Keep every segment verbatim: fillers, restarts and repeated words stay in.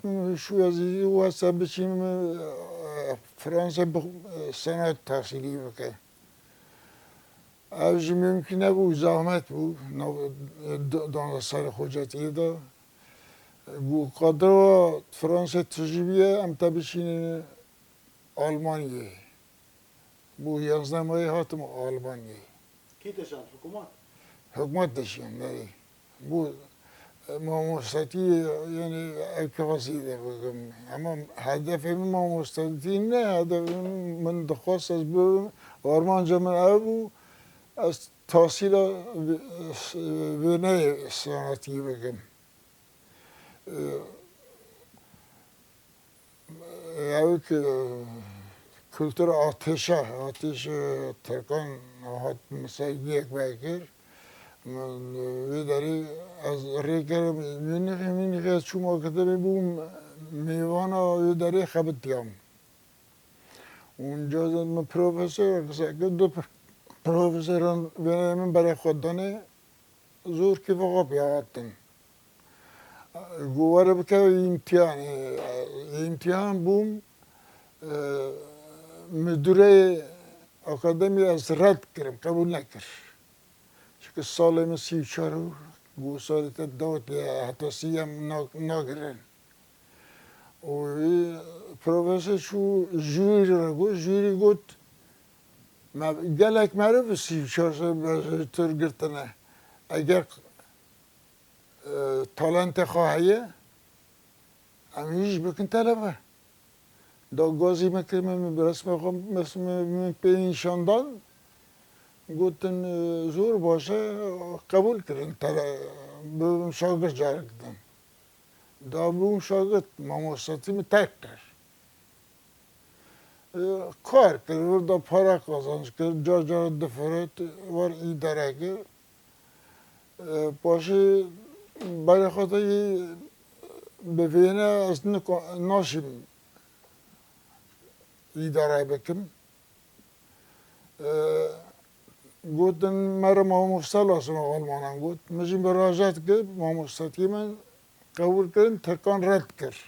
hatim şû ez ê wesa biçînim, e, Fransê bi, e, senat tahsîlî bikim. Ev jî mimkûn nebû, zehmet bû, nav, e, d-, dana serê xocetiyê de. Got, qadira Fransê tijî bûye, em te biçînin Almanyayê. Bû yanzdeh mayê hatim Almanyayê. Kî te şand, hikûmet? Hikûmet de şand, erê. Bû, e, mamostetî, yanî ev kexasî de bikim. Ama hedefê min mamostetî ne, hedefê min, min dixwest ez bibim. Armanca min ev bû, ez tahsîla vê-, vêneyê senetî bikim. E, Ew ki kultura ateşe, ateşe Tirkan hat min ser yek vekir. Min vê derê ez rê kirim Münîxê, Münîxê ez çûm akademî bûm mêvana wê derê xebitiyam. Onca min profesor qise kir, du profesoran vê min berê xwe danê. Zor kêfa xwe pê hatin. Got were bike îmtihanê. Îmtihan bûm, e, midûrê akademî ez red kirim, qebûl nekir. Çunke salê min sî û çar û got salê te dawet heta sî em na-, nagirin. Û wî profesor çû jûrî re got, jûrî got, me gelek meriv sî û çar sal bejêtir girtine. Eger, e, talentê xwe heye, em wî jî bikin televe. Da gazî me kir, min, min resmê xwe, resmê min pê nîşan dan. Gotin, e, zor baş e, qebûl kirin, tele-, bibim şagird carik din. Da bûm şagird, mamostetî min terk kir. E, kar kir, wir da para qazanc kir, car car difirit, war îdare kir. E, paşê berê xwe de yê bi vêne ez nika-, naşim îdare bikim. E, gotin, me re mamoste lazim e Almanan got. Min jî miracat kir, mamostetiyê min qebûl kirin, Tirkan red kir.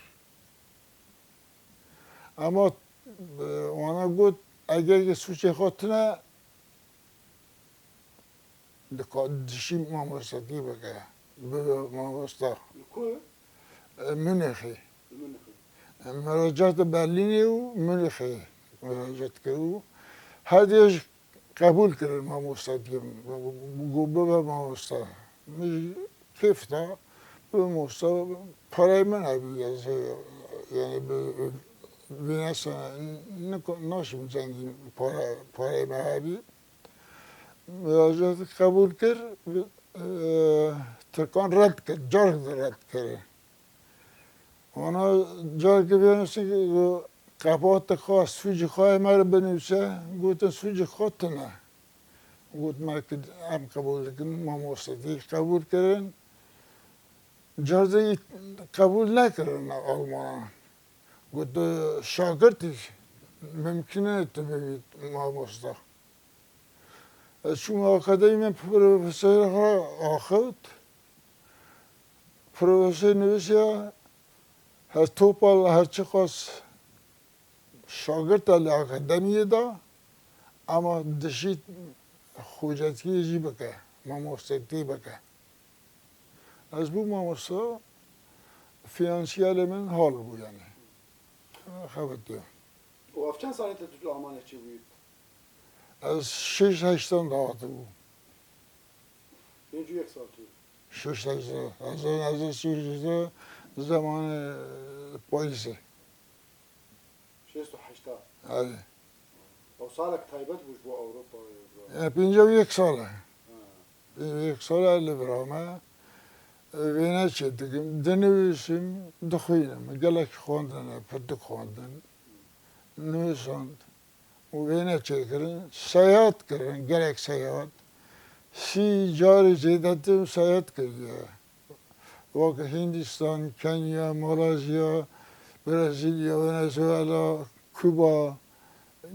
Ama, e, wana got, eger ki sûcê xwe tune, dika-, dişî mamostetî bike, bibe mamosta. Li ku? E, Munîxê. Li Munîxê. E, miracat Berlînê û Munîxê miracat kir û her diya jî qebûl kirin mamosta dikim. Got bibe mamosta. Min jî kêf da, bibe mamosta, parayê min hebî, ez, yanî bi, vêne sene, nik-, naşim cengî para, parayê min hebî. Miracat qebûl kir, bi-, Tirkan red kir, carek red kir. Wana carek vê nusî qebatê xwe, sûcê xwe yê me re binivîse, gotin sûcê xwe tune. Got me ki em qebûl dikin, mamostetî qebûl kirin. Carek qebûl nekirin Almanan. Got, tu şagirtî, mimkun e tu bibî mamosta. Ez çûme akademî, min profesorê xwe axift. Profesor nivîsiya, her topal, her çiqas şagirt e li akademiyê de, ama dişî xocetiyê jî bike, mamostetî bike. Ez bû mamosta, finansiyelê min hal bû yani. Xebitiya. Û ev çend salê te tu, tu Almanya çêbûyî? Ez şeş heştan de hatibû. Pêncî û yek sal tu. Şeş heştan. Ez, ez şeş heştan zemanê payîzê. Şêst û heşta. Erê. Ew salek taybet bû ji bo Ewropayê, ji bo... E, pêncî û yek sal e. Ha. Pêncî û yek sal e li vira me. E, wêne çêdikim, dinivîsim, dixwînim. Gelek xwendin e, pirtik xwendin. Nivîsand. Û wêne çêkirin, seyahat kirin, gelek seyahat. Sî carî zêdetir seyahat kiriye. Wek Hindistan, Kenya, Malezya, Brezilya, Venezuela, Kuba,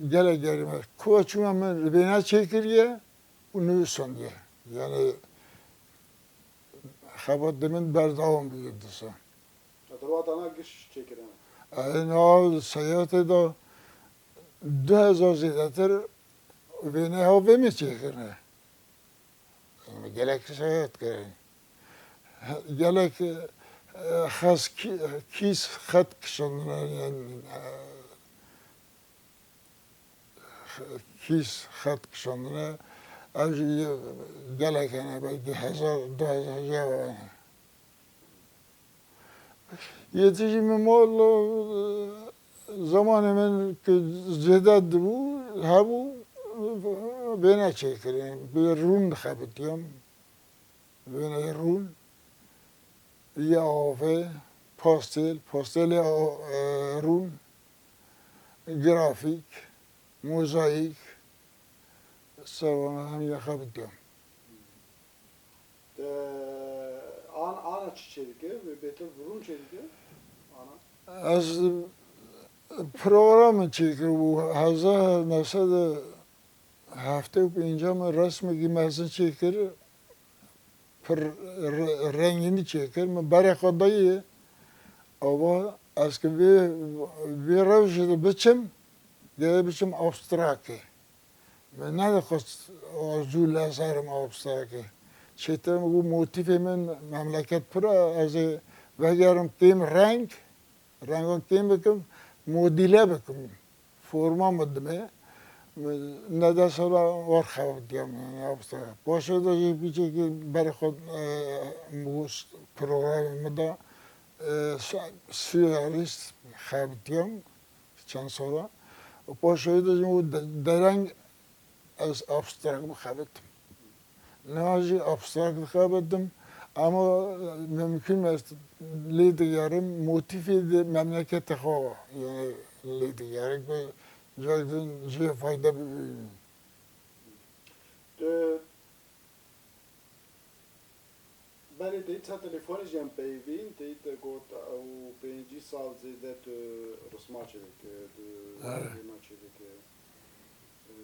gelek gerî me. Kuba çûme min wêne çêkiriye û nivîsandiye. Yani xebatê min berdewam bûye dîsa. Te derwata na giş çêkirine? Ê, na seyahatê de du hezar zêdetir wêne ha vê min çêkirine. Em gelek seyahat kirin. Gelek, e, xez kî-, kîs xet kişandine, yani, e, kîs xet kişandine. Ev jî gelek hene, belkî hezar, du hezar ya hene. Yetişî min mal, e, zemanê min ki zêde dibû, hebû, wêne çêkirin. Bi rûn dixebitiyam. Wêneyê rûn, ya avê, pastel, pastelê a-, e, rûn, grafîk, mozayîk, ser wana hemiya xebitiyam. Te an-, ana çi çêdike? Bê-, bêtir bi rûn çêdike? Ana? Ez programê çêkiribû, hezar neh sed û heftê û pênc min resmekî mezin çêkir, pir re-, rengînî çêkir. Min berê xwe dayê, ava ez ki vê, vê rewşê de biçim, gerek biçim abstrakê. Min nedixwest zû lezerim abstrakê. Çêtir min got, motîfê min memleket pir e, ez ê vegerim kêm reng, rengan kêm bikim, modîle bikim. Forma min dimê. Min ne deh sala war xebitiyam, yani abstrak. Paşê de jî piçekî berê xwe, e, min got programê min de, e, sü-, sürrealîst xebitiyam. Çend sala. Û paşê de jî û de-, dereng ez abstrakt bixebitim. Niha jî abstrakt dixebitim, ama mimkun e ez lê digerim, motîfê di memleketê xwe, yani lê digerim, ku carek din jê fayde bibînim. Tu Belê, te dît sa telefonê jî em peyivîn, te dît te got ew pêncî sal zêde tu risma çêdike, tu Evet. Rêma çêdike. Ew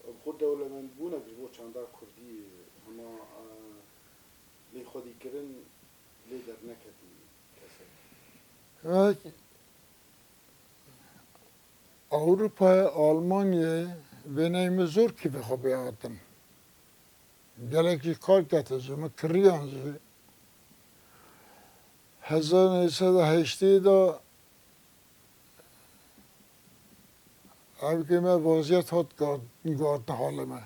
bi xwe dewlemendbûnek ji bo çanda kurdî, hema, e, lêxwedîkirin lê derneketî kesek. Evet. Ewropayê, Almanyayê wêneyê min zor kîvê xwe pê hatin. Gelek jî kar kete ji min, kiriyan jî. Hezar neh sed û heştê de evkê me vaziyet hat gat-, guhartin halê me.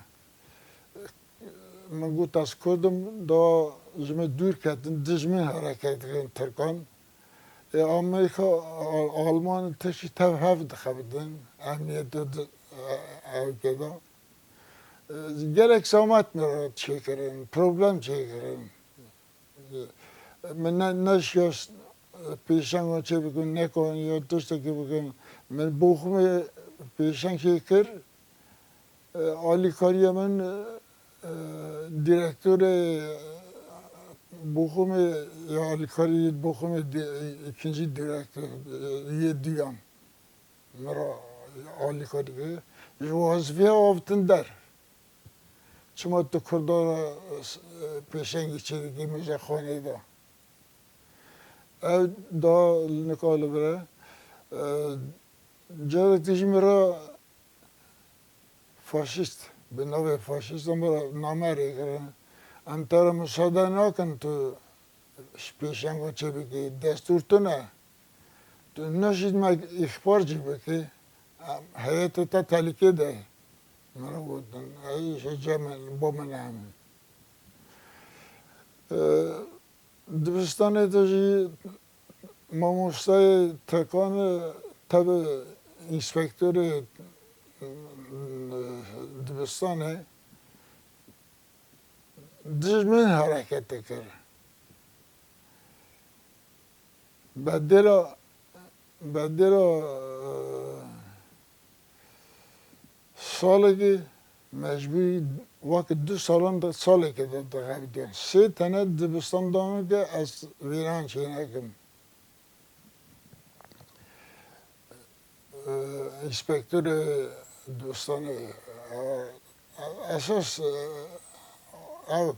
Min got, ez Kurd im, da ji min dûr ketin, dijmin hereket dikin Tirkan. Ê Amerîka, Al-, Alman tiştî tev hev dixebitin, emniyetê di-, e-, evkê de. Gelek zehmet min re çêkirin, problem çêkirin. Min ne, neşiya pêşengan çêbikim, nekaniya tiştekî bikim. Min Boxumê pêşeng çêkir. Alîkariya min, e, direktorê Boxumê, ya alîkarî Boxumê di-, ikinci direktor, e, yê duyan. Min re alîkarî kir. Ji wezîfeya avtin der. Çima tu Kurda re, e, pêşengî çêdikî muzexanê de? Ew da li nika li vir e. E, carek dijî min re faşîst, bi navê faşîst em re name rêkirin. Em te re musade nakin tu ji pêşengan çêbikî, destûr tune. Tu neşî me îxbar jî bikî, em heyetê te tehlîkê de ye. Min re gotin, ey ji cem bo min em. Ee, dibistanê de jî mamostayê Tirkan e, tevî înspektorê, e, dibistanê. Dij min hereket dikir. Bedêla, bedêla, e, salekê mecbûrî wek du salan de salekê de dixebitin. Sê tene dibistan da min ke ez vêran çênekim. Înspektorê dibistanê, e, esas, e, ew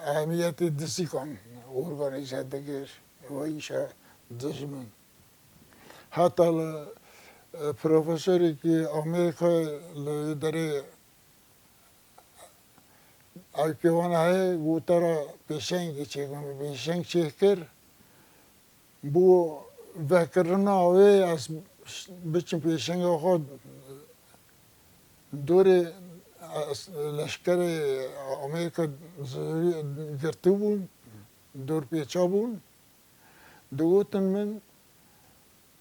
ehemiyetê dizîkan organîze dikir, we îşa dijmin. Heta li, e, profesorekî Amerîkayê li wê derê Ew pêvana heye, got te re pêşengê çêkim, pêşeng çêkir. Bo vekirina wê ez biçim pêşenga xwe dorê, ez leşkerê Amerîka zirî girtibûn, dorpêça bûn. Digotin min,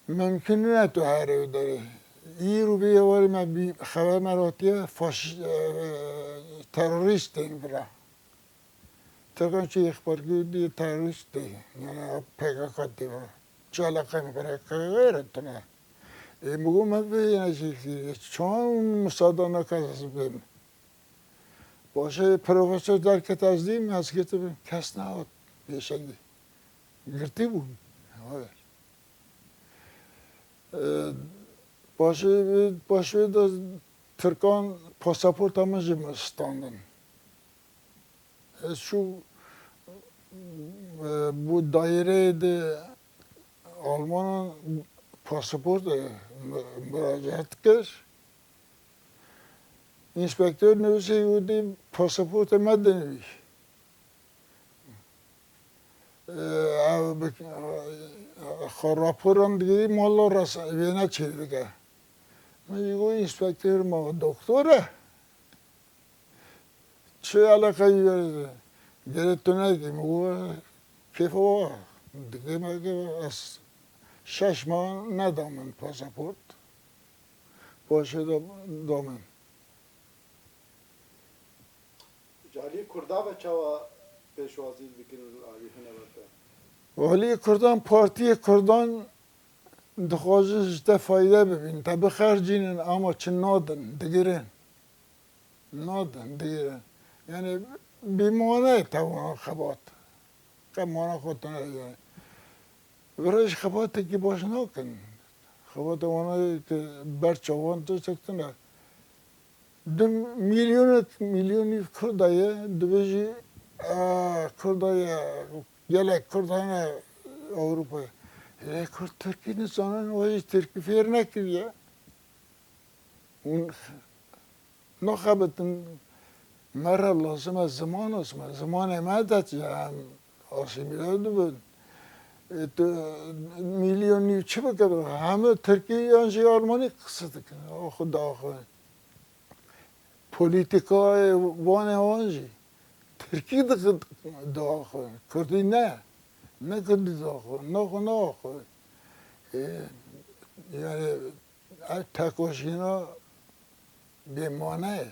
mimkun nîne tu herî wê derê. Îro vê êvarê me bî, xeber me re hatiye, faş-, e, terorîst tên vira. Tirkan çi îxbar kir, dî terorîst tê, yani P K K tê vira. Çi eleqe min P K K re tune. Ê, min got, me vê yene çêkirî, çawan min musada nake ez bêm. Paşê profesor derket, ez dîm, ez girtibim, kes nehat pêşengî. Girtî bûn. Ee, paşê, paşê de Tirkan pasaporta min ji min standin. Ez çû, e, bo daîreyê de Almanan pasaportê mi-, muracaat kir. Înspektor nivîsê û dî pasaportê me dinivî. Ev bi-, xwe raporan digirî, mala res-, wêne çêdike. Min jî got, înspektor ma doktor e. Çi eleqe ye? Gerê tu nekî, min got, kêfa wa. Dikê me ke ez şeş ma neda min pasaport. Paşê de da min. Ji aliyê Kurda ve çawa pêşwazî dikin li alî hûn ve te? Aliyê Kurdan, Partiyê Kurdan dixwazin ji te fayde bibîn, te bixercînin, ama çi nadin, digirin. Nadin, digirin. Yani bêmane ye te wana xebat. Qe mana xwe tune ye. Vira ji xebatekî baş nakin. Xebata wana ye ke ber çavan tiştek tune. Du milyonek, milyonî Kurda ye, dibêjî, a, Kurda ye, gelek Kurd hene Ewropayê. Lê Kurd Tirkî nizanin, we jî Tirkî fêr nekiriye. Hûn naxebitin, me re lazim e ziman, zimanê me de em asîmîle dibin. E, tu milyon nîv çi bike? Heme Tirkî yan jî Almanî qise dikin. Axwe daxwe. Polîtîkayê wan ê wan jî Tirkî dixin daxwe. Kurdî ne. Ne Kurdî daxwe. Naxwe naxwe. E, yani ev tekoşîna bêmane ye.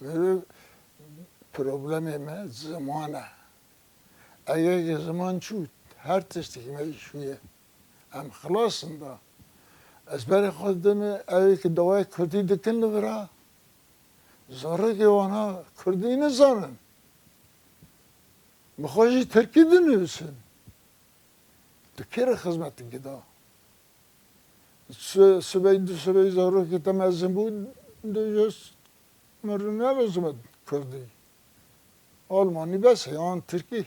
Mirov problemê me ziman e. Eger ki ziman çû, her tiştekî me îşû ye. Em xilas in da. Ez berê xwe didime, ew ê ki dawayê kurdî dikin li vira, zarokê wana kurdî nizanin. Bi xwe jî tirkî dinivîsin. Tu kê re xizmetekî da? Si-, sibey, du sibey zarokê te mezin bû, du jê min re nebizime kurdî. Almanî bes e, yan tirkî.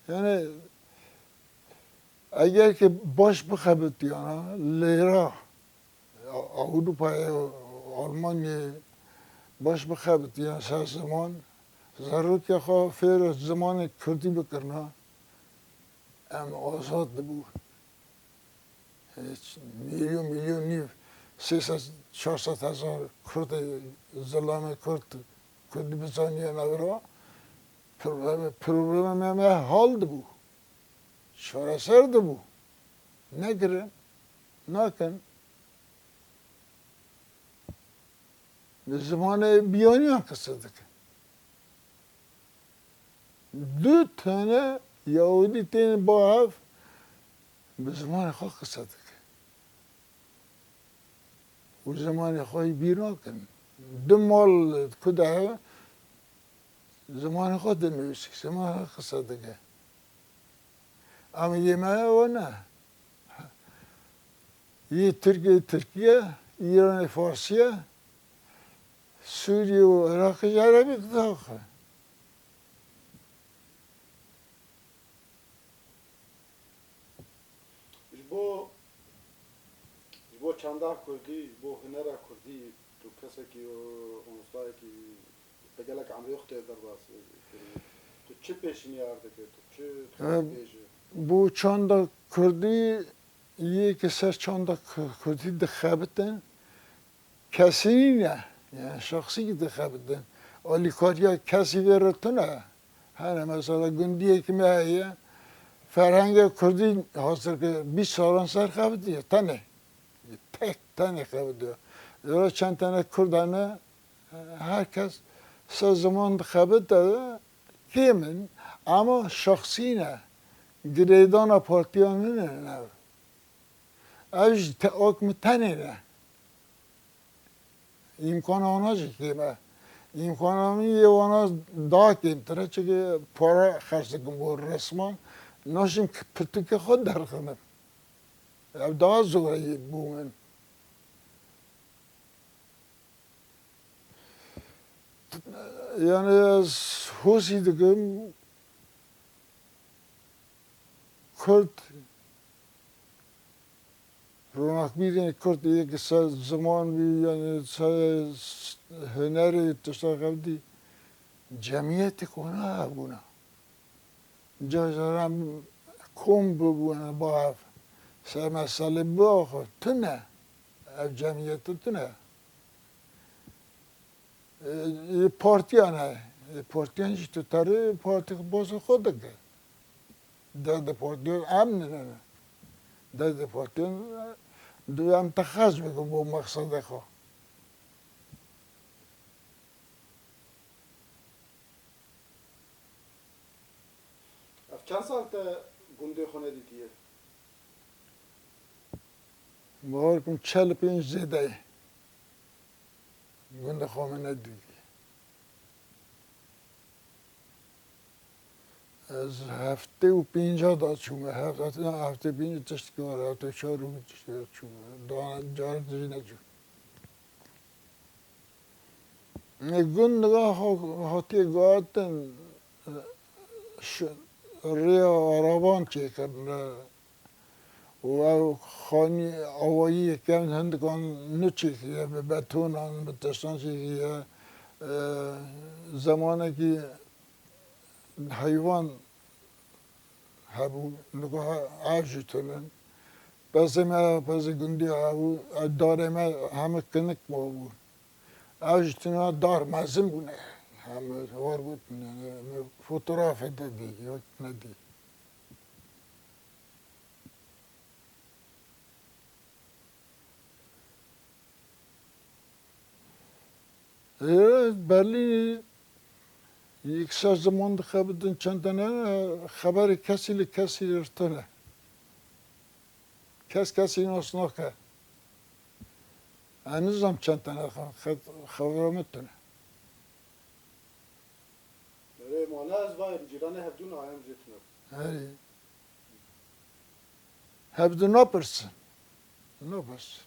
Yani, eger ki baş bixebitiyana, lêra, A-, Ewropayê, Almanyayê baş bixebitiyana ser ziman, zarokê xwe fêr zimanê kurdî bikirina, em azad dibû. Hiç milyon, milyon nîv, sê sed, çar sed hezar Kurdê, zilamê Kurd, Kurdî bizaniye navra, probleme, probleme me, me hal dibû. Çareser dibû. Nekirin, nakin. Bi zimanê biyaniyan qise dikin. Du tane Yahudî tên ba hev, bi zimanê xwe qise dikin. Û zimanê xwe yî bîr nakin. Du mal ku de hebe, zimanê xwe dinivîsî, zimanê xwe qise dike. Em yê me ew ne. Yê Tirkiyê Tirkiye, Îranê Farsiye, Sûriye û Iraqê ji Erebî diaxe. Ji bo, ji bo çanda kurdî, ji bo hunera kurdî, tu kesekî, e, mamostayekî bi gelek emrê xwe tê derbas, e, kirî. Tu çi pêşniyar dikî? Tu çi dixwazî bêjî? Bo çanda kurdî, yê ki ser çanda ku-, kurdî dixebitin, kesî nîne, yani şexsî dixebitin. Alîkariya kesî vê re tune. Hene mesela gundiyekî me heye, ferhengê kurdî hazir kir, bîst salan ser xebitiye, tenê. Tek tenê xebitiye. Lira çend tane kurd hene, her kes ser ziman dixebite, kêm in, ama şexsî ne. Girêdana partiyan nîne ev. Ev jî te-, ok min tenê ne. Îmkana wana jî kêm e. Îmkana min yê wana daha kêmtir e, çunke para xerc dikim bo resman. Naşim k-, pirtûkê xwe derxinim. Ev daha zor e yê bo min. Yani ez hosî dikim, Kurd, ronakbîrên Kurd yê ki ser ziman bî, yani ser hunerê tişta xebitî, cemiyetê kona hebûna. Cacaran kom bibûne bav. Ser meselê biaxo tune. Ev cemiyete tune. E, e, partiyan e. E, partiyan jî tu terê partî bozo xwe dike. Derdê partiyan em nîne. Derdê partiyan, e, em texez bikin bo mexsedê xwe. Ev çend sal te gundê xwe nedîtiye? Bawer kim çel û pênc zêde ye. Gundê xwe min nedîtiye. Ez heftê û pênca da çûme. Heft-, heftê û pênc tiştekî var, heftê û çar û tiştekî var çûme. Daha carek jî neçûm. Gund niha ha-, hatiye guhertin, ş-, rêya araban çêkirine û ew xanî awayî yekem hindikan nû çêkiriye, bi betonan, bi tiştan çêkiriye. E, zemanekî heywan hebû, niha ev jî tune. Pezê me, pezê gundî hebû, ev darê me heme kinik mabû. Ev jî tune dar mezin bûne. Heme war gotin, yani, me fotografê de dî, ya nedî. Ê, Berlînî yek ser ziman dixebitin çend tane, xeberê kesî li kesî li tune. Kes kesî nas nake. Ez nizam çend tane xe-, xe-, xebera min tune. Erê, mala ez vayim, cîranê hevdû ne, em jê tune. Erê. Hevdû napirsin. Napirsin.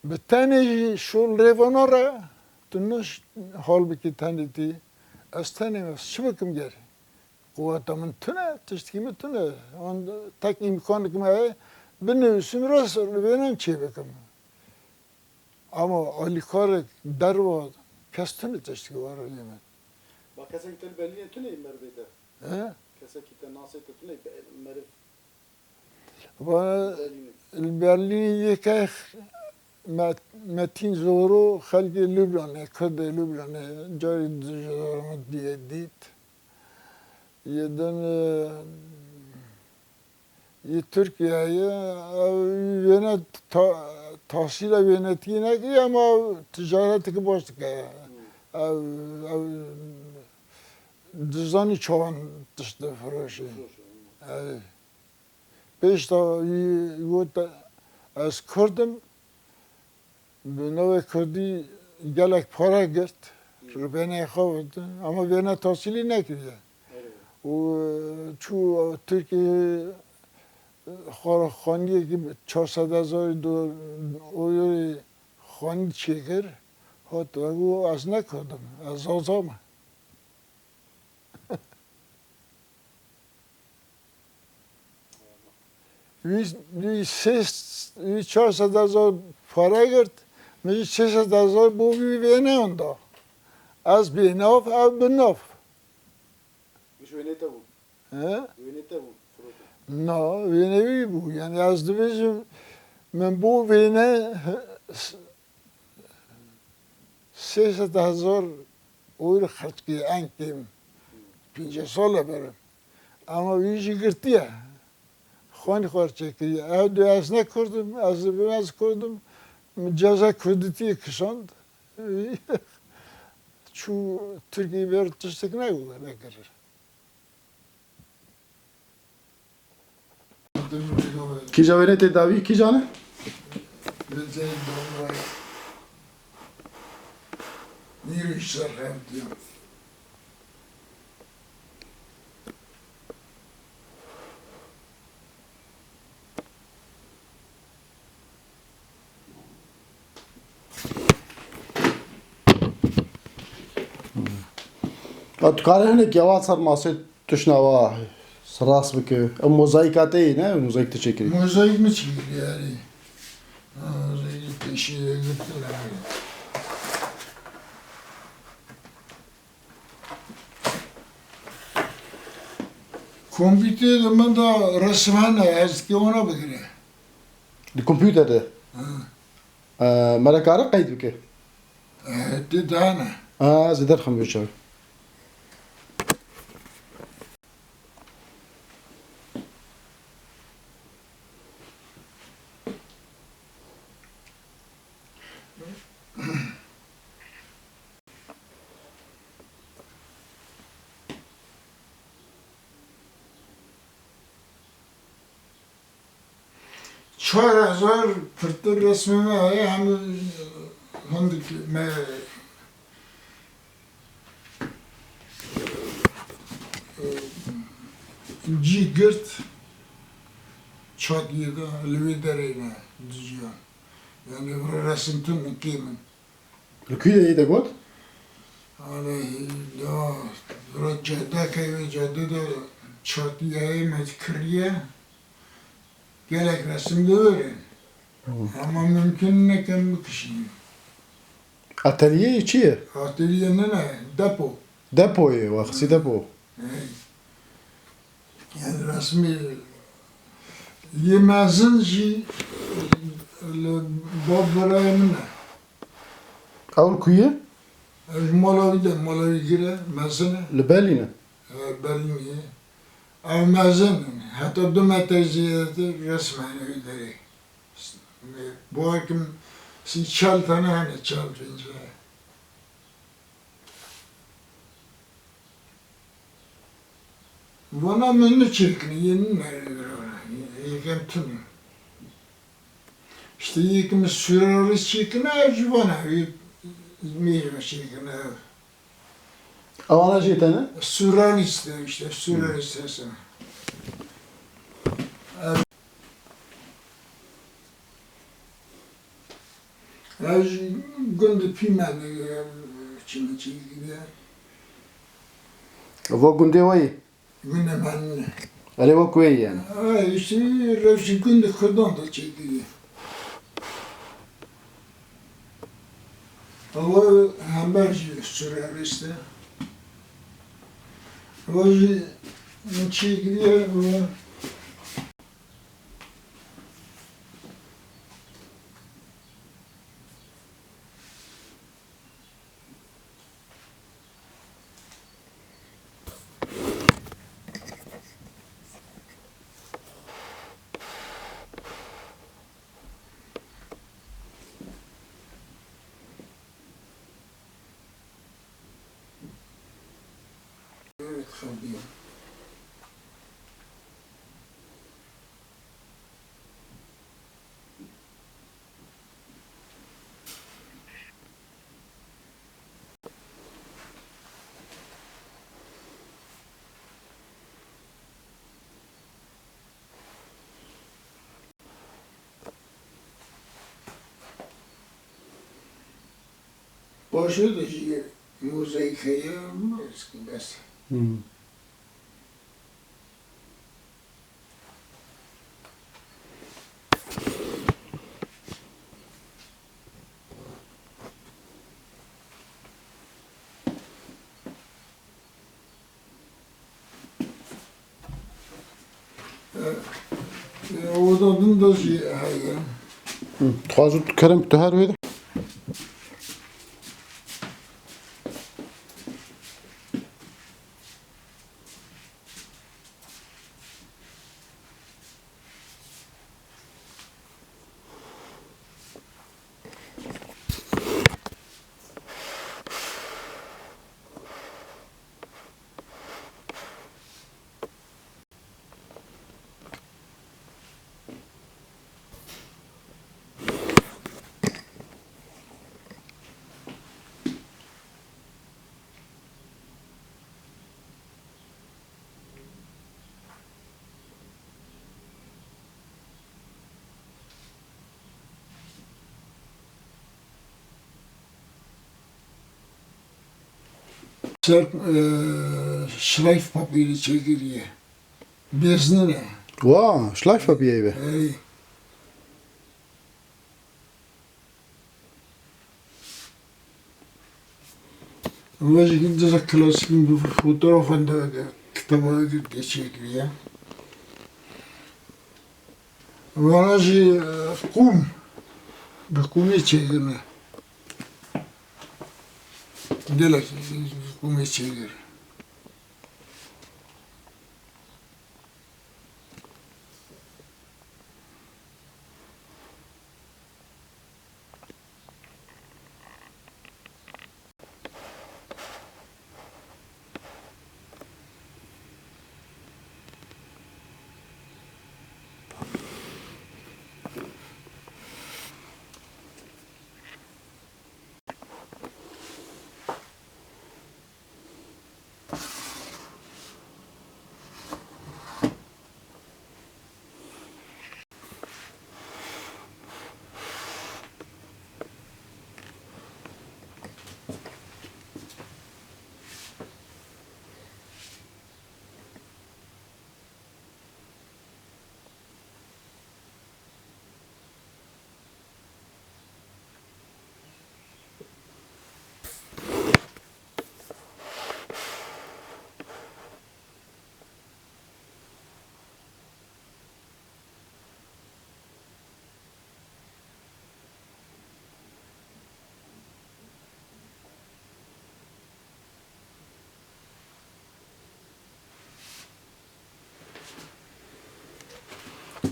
Bi tenê jî şol rêvana re, tu niş hal bikî tenê tî. Ez tenê me, çi bikim gerê? Quweta min tune, tiştekî min tune. An tek îmkanek me heye, binivîsim, rast li vênen çê bikim. Ama alîkarek derva kes tune tiştekî were lê min. Ba kesekî te li Berlînê tune yê merivê te? He? Kesekî te nasê te tune yê be-, meriv? Ba, Berlînê. Li Berlînê yeke Me-, Metîn Zoro xelkê Lubnanê, Kurdê Lubnanê, carî di ji zor min diye dît. Yê din, e, yê Tirkiyeyê, ew wêne ta-, tahsîla wênetiyê nekiriye ama ticareteke baş dike. Ew, ew dizanî çawan tişt difiroşî. Difiroşî, hı. Ew. Pêşta wî got, ez Kurd im, bi navê Kurdî gelek pare girt, rûbêneyê xwe got, ama wêne tahsîlî nekiriye. Û çû Tirkiyeyê xwe xaniyekî çar sed hezar do-, euroyê xanî çêkir, hat ve got, ez ne Kurd im, ez Zaza me. Wî, wî sê, wî çar sed hezar pare girt, min jî sê sed hezar bo wî wêneyan da. Ez bênav, ew bi nav. Ji wênê te bû? He? Wênê te bû, firotin? Na, wênê wî bû. Yani ez dibêjim, min bo wêne sê sed hezar euro xerc kiriye, en kêm pêncî sal e berim. Ama wî jî girtiye. Xanî xwe çêkiriye. Ew dibe ez ne Kurd im, ez dibim ez Kurd im. Min ceza Kurdîtiyê kişand. Çû Tirkiyeyê ber tiştek ne-, nekir. Kîja wênê tê dawî, kîja ne? Ya, tu karî hinek ya wan ser masê tişna wa rast bike. Ev mozaîka te yê ne? Mozaîk tu çêkirî. Mozaîk mi çêkirî, erê. Ha, mozaîk pêşî girtin. Kompîterê de min de resim hene, ez dikê wana bigire. Di kompîter de? Ha. E, me re kare qeyd bike? E, tê de hene. Ha, ez ê derxim vê çav. Çar hezar pirtir resmê me heye, hemû hindik me cî girt, çatiyê de li wê derê ne, di ciyan. Yani, vira resimtin min kêm in. Li kû de yê te got? Aleyh, da, vira cadeke, wê cade de çatiyê me kiriye. Gelek resim li wir in. Hı. Ama mümkün ne kem bikişînim. Atelyeyê çi ye? Atelyê ne ne, depo. Depoyê, wexsî depo. Hey. Yani resmî yê mezin jî li bab birayê min e. Ew li ku ye? Ew ji mala wî de, mala wî gire, mezin e. Li Berlîn e? E, Berlîn e. Ew mezin in. Heta du metre zêdetir resmen wê derê. Bawer kim sî çel tane hene, çel pênc. Vana min niçêkine, yê min merê vana, yê, yê kem tune. İşte yê kim sürrealist çêkine, ev jî vana, yê, yê mêra çêkine. Ewana jî tene? Sürrealist e işte, sürrealist hesine. Ev, ev jî gundê pî me ne, çime çêkiriye. Va gundê we yî? Gundê me ne. Erê, wek wê yani. Ay, işte rewşê gundê Kurdan da çêkiriye. Ew hember jî sürrealist e. Ew jî çêkiriye, ew Paşê de jî mozaîk heye, bes. Hmm. E, e, oda din de jî heye. Hı, dixwazim tu kerem tu her wê de. Ser, e, şrayf papîrê çêkiriye. Bêznin e. Wa, şrayf papîrê be. Ey. Ew jî dizek klasîk bi fotoğrafan de kitaba de çêkiriye. Vana jî, e, qûm, bi qûmê çêkirine. Gelek bi qûmê çêkir.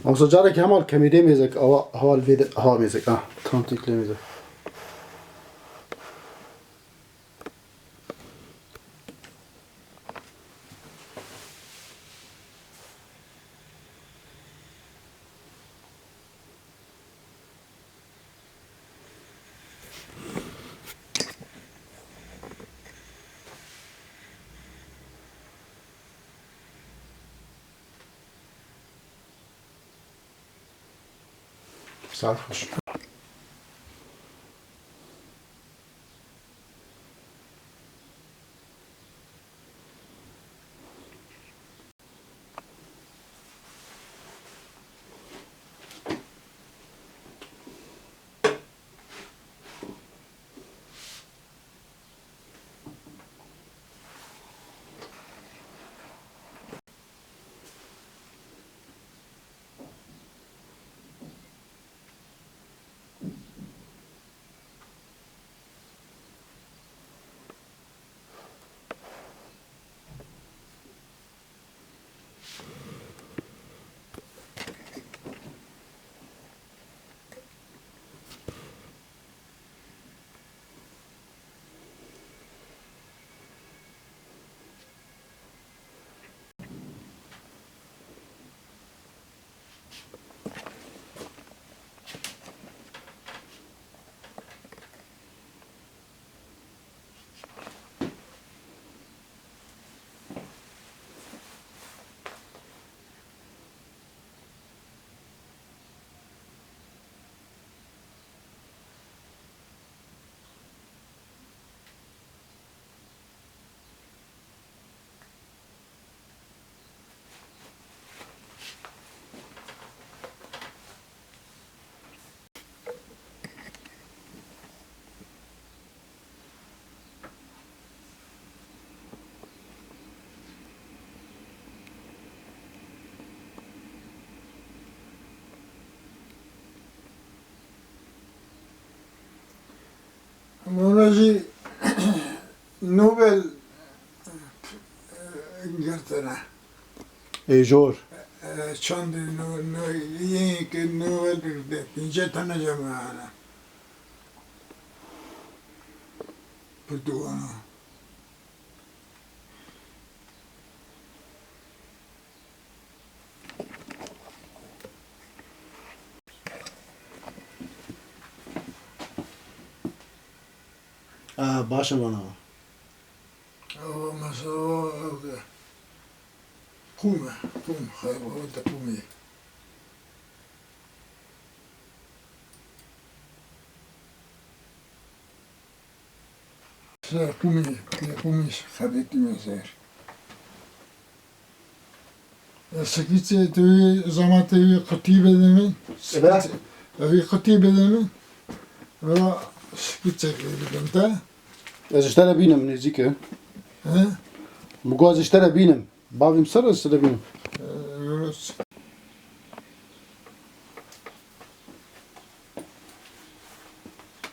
Amsa carek hemal kemîdê mêzek, awa, heval vê de, ha, mêzek, ha. Tam tîklê mêzek. Sar xweş. Wana jî Nobel, e, girtine. Ê jor. E, çandê no-, no-, yên ke Nobel girtine, pêncî tane cem hene. Pirtûkana. Ah, baş e vana. Ew mesela ew de. Qûm e, qûm, xeyr, ew de qûmê. Ser qûmê, qûmê xebetî me ser. Sikîçê tu wî, zama te wî qutî bide min. Ebe? Sikîçê, wî qutî bide min. Vira sikîçek lê bidim te. Ez ji te re bînim nêzîk e. He? Min got ez ji te re bînim. Bavê min ser ez ji te re bînim. Ee,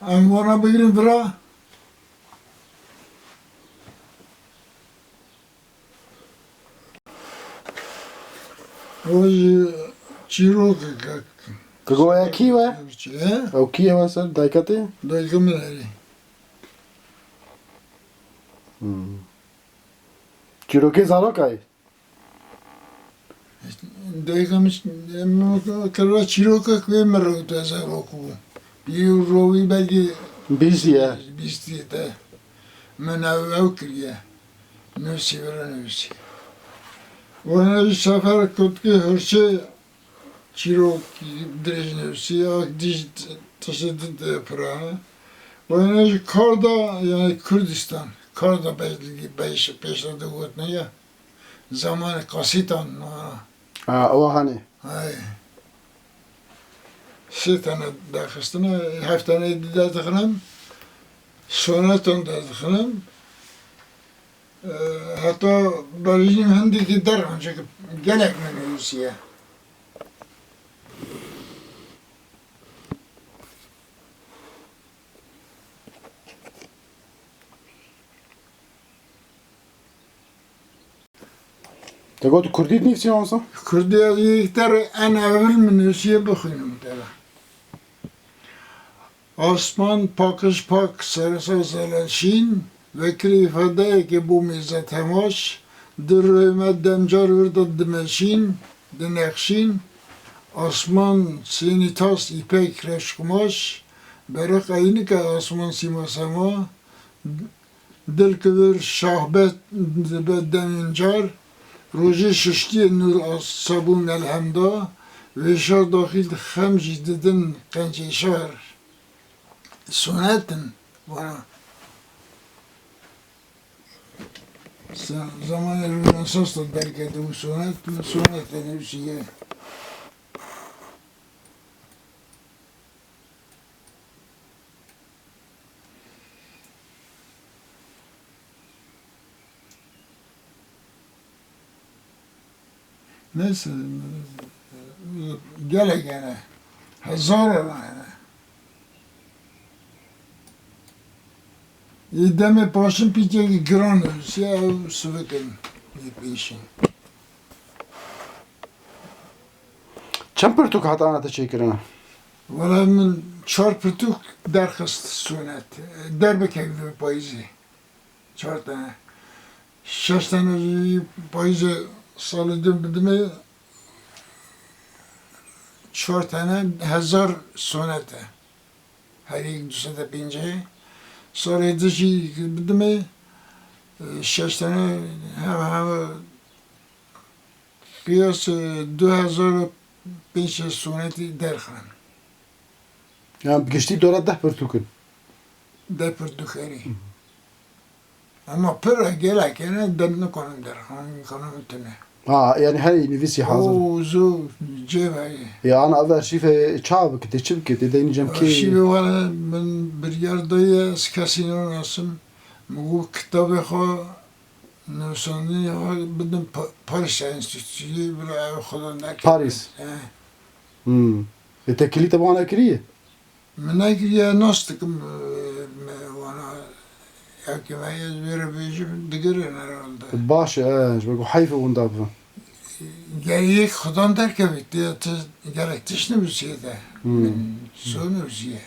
Em wana bigirin vira. O jî çîrokek e. Tu goya kî we? He? Ew kî ye we ser? Dayika te? Dayika min erê. Hmm. Çîrokê zarokayê? Dayika min, min kira çîrokek wê min re gotiye zarok bû. Yê rowî belkî bîst ye. Bîst ye te. Min ew, ew kiriye. Nusî, vira nusî. Wene jî Sefer Kutkî Hurçê çîrok dirêj nusî, ak dij tişt de pira. Wene jî Karda, yani Kurdistan. Karda belkî beş, pêşe de gotine ya. Zamanê kasîtan, ha. Ha, ewa hanê. Hay. Sê tane derxistine, heft tane dî derdixinim. Soneton derdixinim. E, heta berjînim hindekî der, ancak gelek min nivîsiye. Te got kurdî nivîsî wisa? Kurdî ez yekter en evil min nivîsiye bixwînim te re. Asman pakij pak seresa zeleşîn, vekirî fedeyekê bû mêze temaş, di rûyê me demcar wir de dimeşîn, dinexşîn, asman sênî tas îpek reş qumaş, bereq eynike asman sîma sema, dil kivir şahbet dibe demên car, rojê şiştiyê nûr a sabûn elhemda, vêşar daxîl xem jî didin qencê şar. Sonet in, vana. Se-, zamanê Rönesans de derketibû sonet, min sonet de nivîsiye. Neyse, gelek hene. Hezaran hene. Ê demê paşin pîkekî giran nivîsiye, ew sivik in, ê pêşîn. Çend pirtûk hatana te çêkirine? Wela min çar pirtûk derxist sonet. Derbikevî payîzê. Çar tane. Şeş tane jî payîzê salê din bidimê, çar tane hezar sonet e. Her yek du sed û pêncî. Salê din jî bidimê, e, şeş tane, hema hema qiyas, e, du hezar û pênc sed sonetî derxin. Yani bi giştî dora deh pirtûk in. Deh pirtûk, erê. Hı hı. Ama pir e, gelek hene, dem nikarin derxin, nikarin tune. Ha, yani her nivîsî hazir. O, zû cêve ye. Ya ana ev arşîve çawa bikitê, çi bikitê, deynî cem kê? Arşîve were min biryar daye, ez kesî nanasim. Min got kitabê xwe, nivîsandinê xwe bidim Pa-, Paris Enstîtüsü, bila ew xweda neke. Paris. He. Hmm. E, te kilî te bi wan nekiriye? Min nekiriye, nas dikim, e, me wana, ya ki me ez wê re bêjim, digirin herhalde. Baş e, e, ji ber ku heyf e winda bibin. Ger yek xudan derkevî, tu, tu gerek tişt nivîsiye te. Hmm. Min so nivîsiye.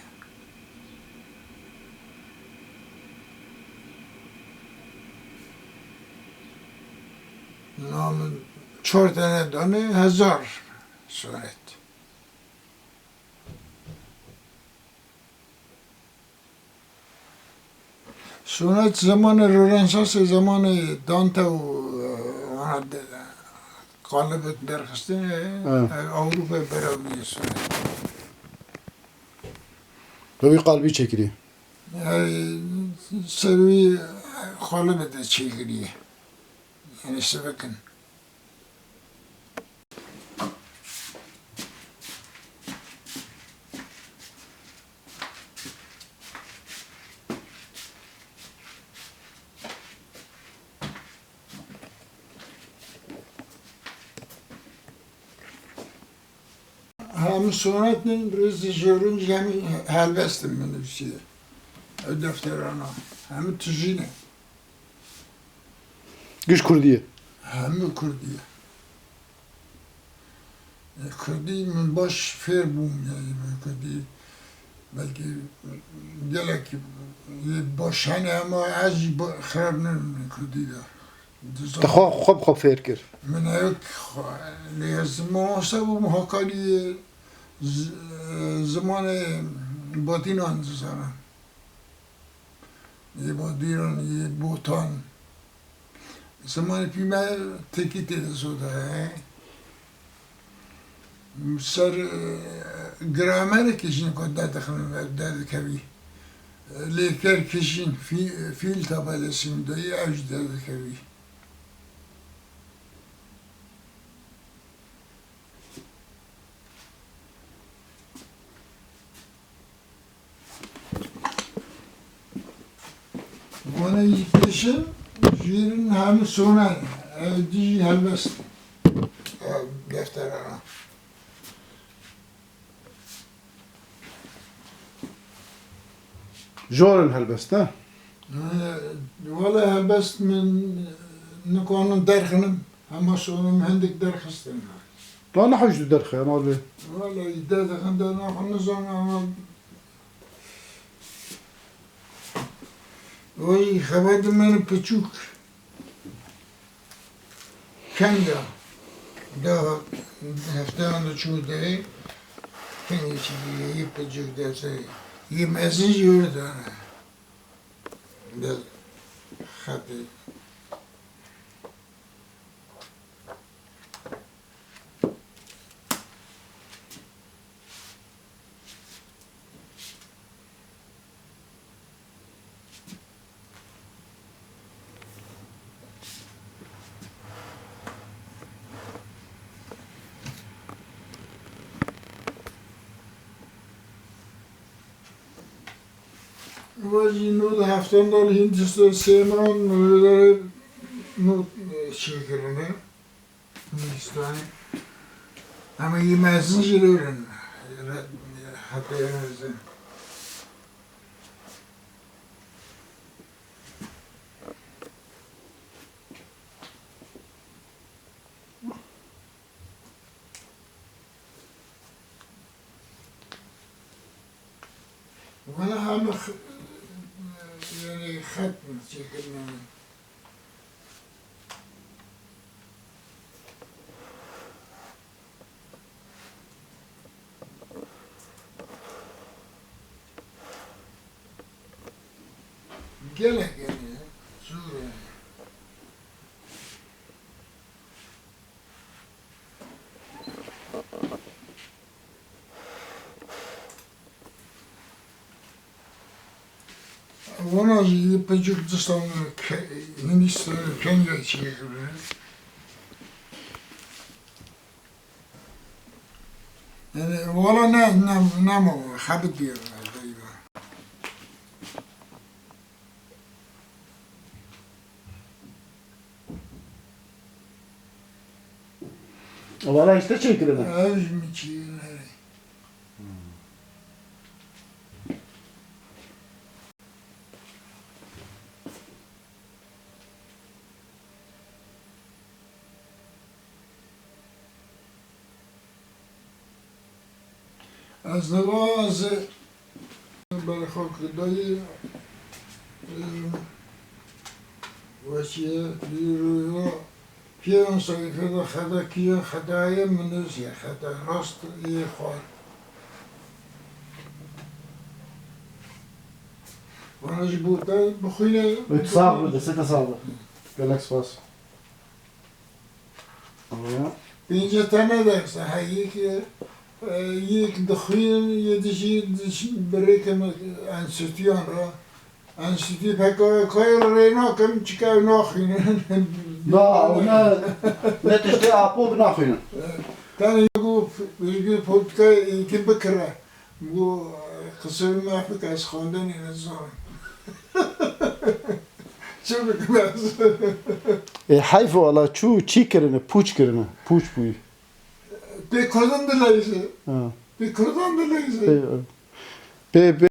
Na min çar tane dane hezar sonet. Sonet zemanê Rönesansê, zemanê Dante û, e, wana de, qalibê derxistinê, Evet. e, Ewropayê berav bûye sonet. Te wî qalibî çêkirî? E, ser wî qalibê de çêkirî. Yani sivikin. Hemû sonetên rêzî jêrûn jî hemî helbestin min nivîsiye. Ew defterana. Hemû tijî ne. Giş kurdî ye. Hemû kurdî ye. E, kurdî min baş fêr bûm, yani min kurdî belkî gelekî yê baş hene ama ez jî ba-, xirab nibim kurdî de. Dizan- Te xwe, xwe bi xwe fêr kir. Min ew xwe, lê ez mamoste bûm, Hakanî z-, zimanê Batînan dizanim. Yê Batînan, yê Botan. Zimanê pî me tirkî tê de zû de ye. Ser, e, gramerekê jî nika derdixin, derdikevî. Lêkerkê jî fî-, fîl tabelesî min dayî, ew jî derdikevî. Wana yî pêşin jêrin hemû sona ne. Ev dijî helbest. Ev defterana. Jorin helbest, ne? He, wele helbest min nikanim derxinim. Hema sonim hindik derxistin. Da ne hewş di derxe, ama abi. Vallahi de dixin de ne xwe nizanim ama Oy xebat min piçûk. Kenga. Da hefteyan de çû de. Kengê çi yê piçûk de se. Yê mezin jî öyle dane. De xetê. Ve jî nod heftan dal Hindistan, Sêmiran, nod, nod, e, çêkirine. Hindistanê. Ama yê mezin jî lê in. Heta yê mezin. Valla heme x-, yani xet çekirine. Gelek yani, zor yani. Wana jî piçûk distan ke-, Hindistan, Kenya çêkirine. Yani, wala ne, ne, ne ma xebit diye. Wala işte çekirine. Ev jî min çêkirine. Ez niva ez berê xwe kir dayî, e, weşiye, dîroya, pênc seyfê de xedekî ye, xedayê min nêzî ye, xedayê rast yê xwe. Vana ji bo te bixwîne. Wê tu sax be, destê te sax be. Gelek spas. Pênce tane dersa heye ki, e, yek dixwînin, yê dijî, dijî birêke me enstitûyan re. Enstitûyê P K K rê nakin, çika ew naxwînin. Na, ew ne, ne tiştê apo bi naxwînin. Tenê ku virgül politikayê eğitim bikire. Got, qisir me bike, ez xwendinê nizanim. Çi bikim ez? Ê, heyf wala, çû çî kirine, pûç kirine, pûç bûyî. Pê Kurdan dileyîze. Ha. Pê Kurdan dileyîze. Pê, pê, pê